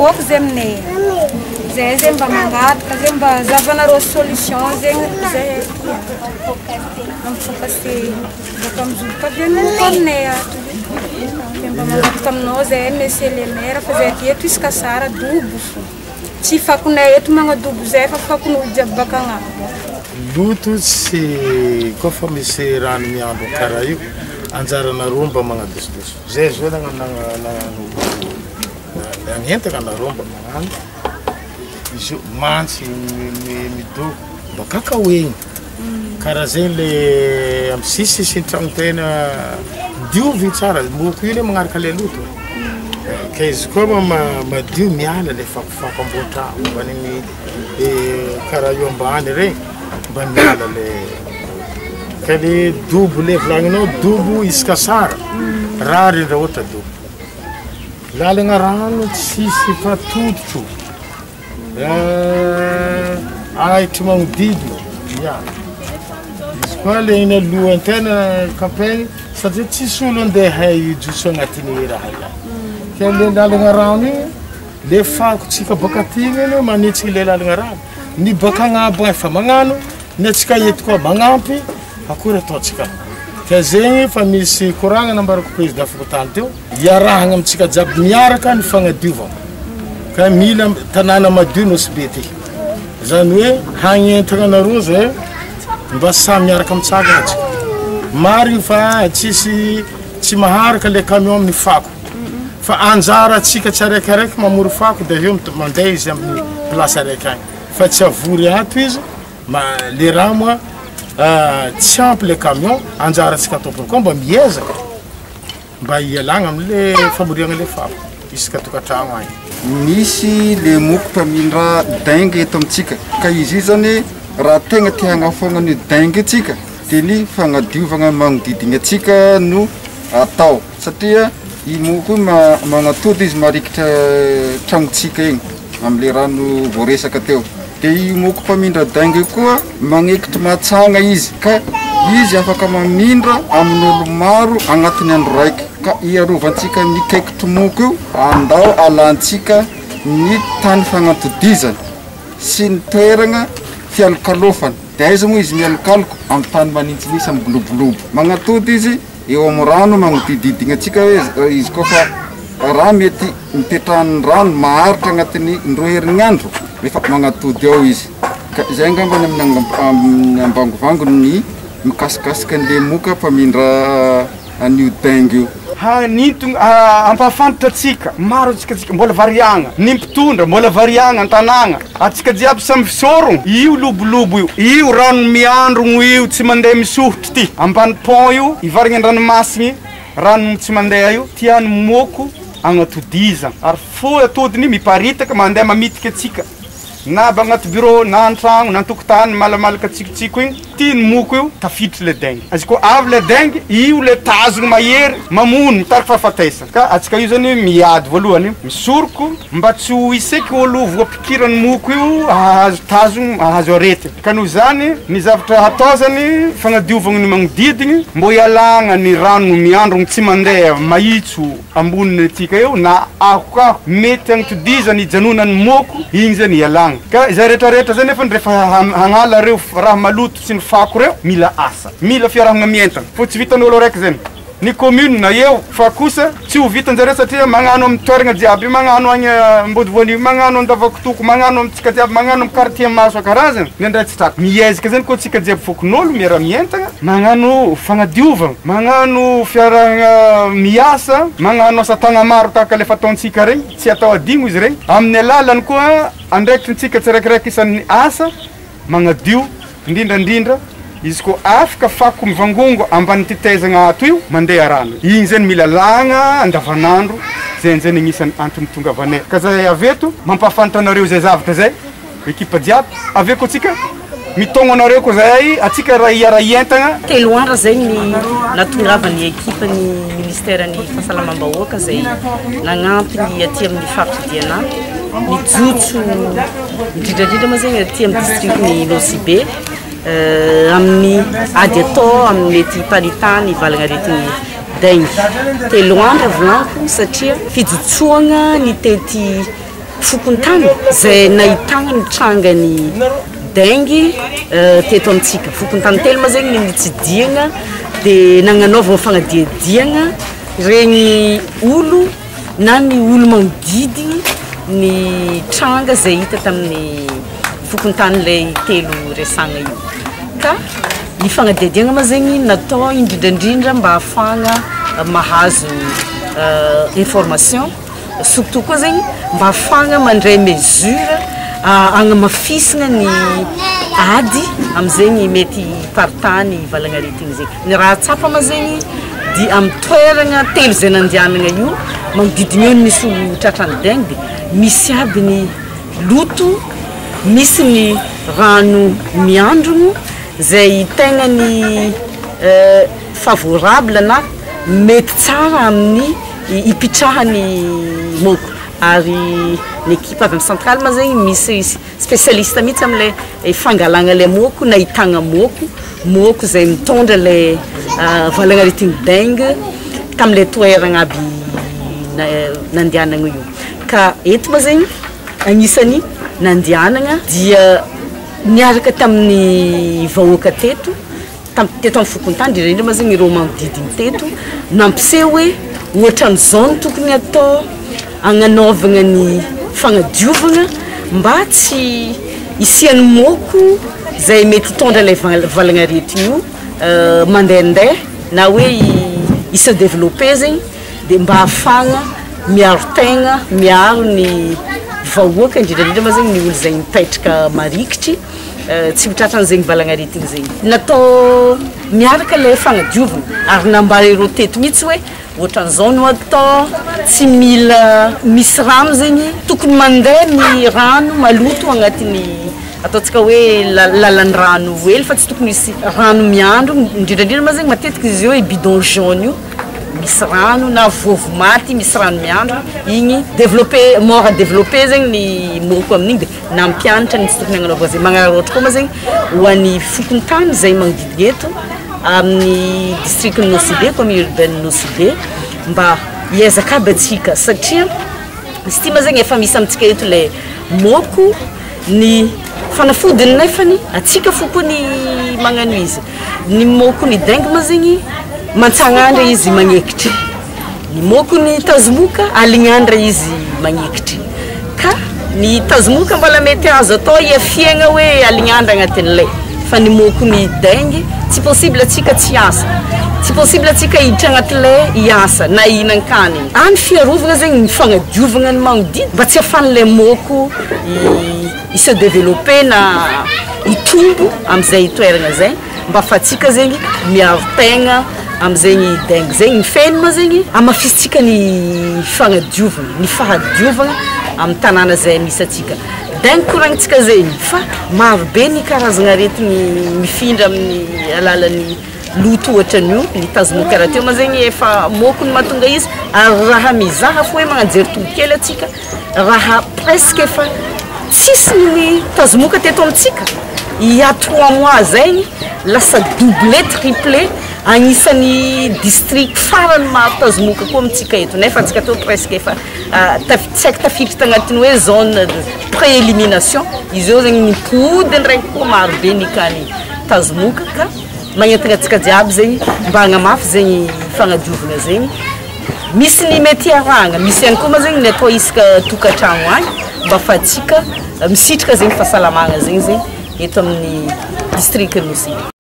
môko zay aminay. Zay zegny mba mangataka zegny mba zahavanareo solution zegny zay amin'ny fokase bôka mizoboka avy any môko aminay ato. De mba mangataka aminao zay monsieur le maire fa zay aty eto isaka sara dobo fô. Tsy fakonay eto magnadobo zay fa fakon'olo jiaby baka agnabo. Loto tsy koa fa misy rano miandro karaha io anjaranareo mba magnadosodoso zay zao nagnano nagnentana anareo mba magnano izy io mantsy midoko mba kakaoegny karaha zegny le amy sisisisin'ny tragno tegna diovigny tsara moko io anie magnaraka le loto e, ka izy koa ma madio miala le fakofako ambony tragno mban'igny karaha io ambany regny mba miala le ka le dobo le volagninao dobo isaka sara rariny raha ohatra dobo lalagna rano tsisy fa tototro ahitry magnodidina ya izy koa le iny alohan-tegna campagne satria tsisy olo andeha hijotso agnatin'ny raha io ka le lalagna rano igny Le fako tsika baka aty igny anie manentsiky le lalagna rano, ny baka agnabo agny efa magnano, ny antsika eto koa magnampy, akory ataontsika? Ka zegny efa misy koragna nambarako président fokontany teo, iarahagna amintsika jiaby miaraka ny fagnadiovagna, ka mila tanàna madio Nosy Be ty, zany hoe hagnentagna anareo zay mba samy miaraka mitsangana atsika, marigny fa tsisy tsy maharaka le camion amin'ny fako. Fa anjara antsika tsiraikaraiky mamory fako de avy eo mandeha izy amin'ny place araiky agny fa tsy avory ato izy ma le raha moa tsy ampy le camion anjara antsika tompony koa mba miezaka mba hialagna amle famoriagna le fako isaka tokantragno agny. Misy le moko mpamindra dengue eto amintsika ka izy io zany raha tegna te hagnafoagna an'io dengue io tsika de ny fagnadiovagna ny magnodidigna antsika no atao. Satria i moko io magnatody izy marikitra tragnontsika igny amle rano voaresaka teo, de i moko mpamindra dengue io koa magnekitry matsagna izy ka izy afaka mamindra amin'olo maro agnatin'ny andro raiky, ka hiarovantsika ny kaikitry moko io andao alantsika ny tany fagnatodizany sy ny toeragna fialokalofany, de aiza moa izy mialokaloka amin'ny tany manintsinintsy amin'ny bilobolobo, magnatody izy. Eo amin'ny rano magnodididigna antsika hoe izy koa fa raha mety mipetrahan'ny rano maharitra agnatin'ny indroa herignandro efa magnatody ao izy ka izay angamba ny amin'ny amin'ny ambangovangony ny mikasikasika an'le moka mpamindra an'io dengue io. Hanintogna, hampahafantatra antsika, maro antsika tsika mbola variagna, ny mpitondra mbola variagna an-tanàgna, antsika jiaby samy fisorogno, io lobolobo io, io rano miandrogno io tsy mandeha misohotry ty, ambany pont io, hivarigny an-dranomasigny, rano tsy mandeha io, tiany moko agnatodizagna, ary fo atodiny miparitaka mandeha mamitika antsika. Na avy agnaty bureau na antragno na antokotany malamalaka tsikotsiko igny, ty ny moko io tafiditry le dengue, izy koa avy le dengue io le tazogno mahery mamono mitariky fahafatesana, ka atsika io zany miady voalohany misoroko mba tsy ho iseky olo voapikiran'ny moko io hahazo tazogno hahazo aretigny, ka noho izany ny zavatra hatao zany fagnadiovagna ny magnodidigny mbô hialagna ny rano miandrogno tsy mandeha mahitso. Amboniny atsika eo na ahokahoko mety agnotodizana hijanonan'ny moko igny zany ialagna ka izay rehetra rehetra zay nefany rehefa hagnala reo raha maloto sy ny fako reo mila asa mila fiarahagna mientagna fô tsy vitan'olo araiky zany ny commune eo fa kosa tsy ho vitanjareo satria magnano amy toeragna jiaby magnano agny Ambodivoanio magnano Andavakotoko magnano amitsika jiaby magnano amy quartier maro isan-karazany ny andray tsy tratra miezaka zany koa tsika jiaby fokon'olo miara mientagna Magnano fagnadiovagna, magnano fiarahagna miasa, magnano asa tagna-maro tahaka le fataontsika regny, tsy atao adigno izy regny, amin'ny alalany koa andraikitrintsika tsiraikiraiky isan'ny asa magnadio, indrindra indrindra izy koa afaka fako mivangongo ambany tetezagna ato io mandeha rano, igny zany mila alagna andavanandro, zay zany agnisan'ny antony itongavanay, ka zahay avy eto mampahafantatra anareo zay zavatra zay. Ekipa jiaby avy eo koa tsika mitogno anareo koa zahay atsika raha hiara hientagna. Telo andro izay ny nahatongavan'ny ekipan'ny ministeran'ny fahasalamam-bahoaka izay nagnampy ny aty amin'ny faritry Diana nijotso indrindra indrindra moa zegny aty amin'ny distrikan'i Nosy Be amin'ny ady atao amin'ny mety hiparitahan'ny valagnaretin'ny dengue. Telo andro volaniko satria fijotsoagna nitety. fokontany izay nahitana ny trangan'ny dengue teto amintsika. Fokontany telo moa zegny no nitsidihana dia nagnanaovana fanadihadiana regny olo na ny olo magnodidiny ny tranga izay hita tamin'ny fokontany ilay telo resahana io. Ka ny fanadihadiana moa zegny natao indrindrandrindra mba ahafahana mahazo information surtout koa zegny mba ahafahana mandray mesure hagnamafisana ny ady am'zegny mety hiparitahany valagnaretigny zegny. Ny raha tsapa ma zegny di amin'ny toeragna telo zay nandianagna io, magnodidina eo ny misy olo tratran'ny dengue, misy aby ny loto, misy ny rano miandrogno zay tegna ny favorable na mety tsara amin'ny hipitrahan'ny môko, ary ny ekipa avy amin'ny centrale ma zegny misy spécialiste mihitsy am'le fangalagna le môko, nahitagna môko, môko zay mitondra le valagnaretigny dengue tam'le toeragna aby nandianagna io. Ka eto ma zegny agnisan'ny nandianagna dia niaraka tamin'ny vahoaka teto, teto amin'ny fokontany, indrindra indrindra moa zegny ireo magnodidiny teto, nampiseho hoe ohatran'izao no tokony atao agnanaovagna ny fagnadiovagna mba tsy hisian'ny môko zay mety hitondra ilay valagnaretigny io mandehandeha na hoe hi-se développer zegny, de mba ahafahagna miaro tegna, miaro ny vahoaka, indrindra indrindra moa zegny ny olo zay mipetraka marikitry tsy ho tratran'izegny valagnaretigny zegny. Natao miaraka ilay fagnadiovana ary nambara ireo teto mihitsy hoe ohatran'izao no atao, tsy mila misy rano zegny, tokony mandeha ny rano maloto agnatin'ny ataontsika hoe lalan-drano hely fa tsy tokony hisy rano miandro, indrindra indrindra moa zegny matetiky izy io hoe bidon jaune io misy rano na vovo maty misy rano miandro igny développer, mora développer zegny ny môko amin'igny de nampianatra ny tsy tokony hagnanaovana zay. Magnararaotra koa moa zegny ho an'ny fokontany zay magnodidina eto amin'ny district-n'i Nosy Be, commune urbaine Nosy Be, mba hiezaka aby antsika satria izy ty moa zegny efa misy amintsika eto le môko, ny fanafodiny nefany antsika fô koa ny magnano izy. Ny môko ny dengue moa zegny mantsagnandra izy magnekitry, ny môko ny tazomoka alignandra izy magnekitry, ka ny tazomoka mbola mety azo atao hiafiagna hoe alignandra agnatin'ny lay, fa ny môko ny dengue tsy possible antsika tsy hiasa, tsy possible antsika hiditra agnaty lay hiasa na hihinan-kanigny. Any fiarovagna zegny ny fagnadiovagna ny magnodidina mba tsy ahafahan'ilay môko hi-se développer na hitombo am'izay toeragna zay, mba ahafahantsika zegny miaro tegna am'zegny dengue zegny. Ny fehiny moa zegny hamafisintsika ny fagnadiovagna, ny fahadiovagna amin'ny tanàna zay misy antsika. Dengue koragnintsika zegny fa maro be ny karazagna aretigny mifindra amin'ny alalan'ny loto ohatran'io, ny tazomoka rahateo moa zegny efa môko no mahatonga izy, ary raha mizaha fô hoe magnano jery tongokely antsika, raha presque efa tsisy ny tazomoka teto amintsika il y a 3 mois zegny lasa doublé triplé, agnisan'ny district farany maro tazomoka koa amintsika eto, nefa antsika teo presque efa tsy haiko tafiditra tagnatin'ny hoe zone de pré-élimination, izy eo zegny mipody ndraiky koa maro be ny cas-n'ny tazomoka, ka magnentana antsika jiaby zegny mba hagnamafy zegny fagnadiovana zegny. Misy ny mety hiarahagna, misy ihany koa moa zegny ny atao isaka tokantragno agny mba ahafahantsika misitraka zegny fahasalamagna zegny zegny eto amin'ny district Nosy Be.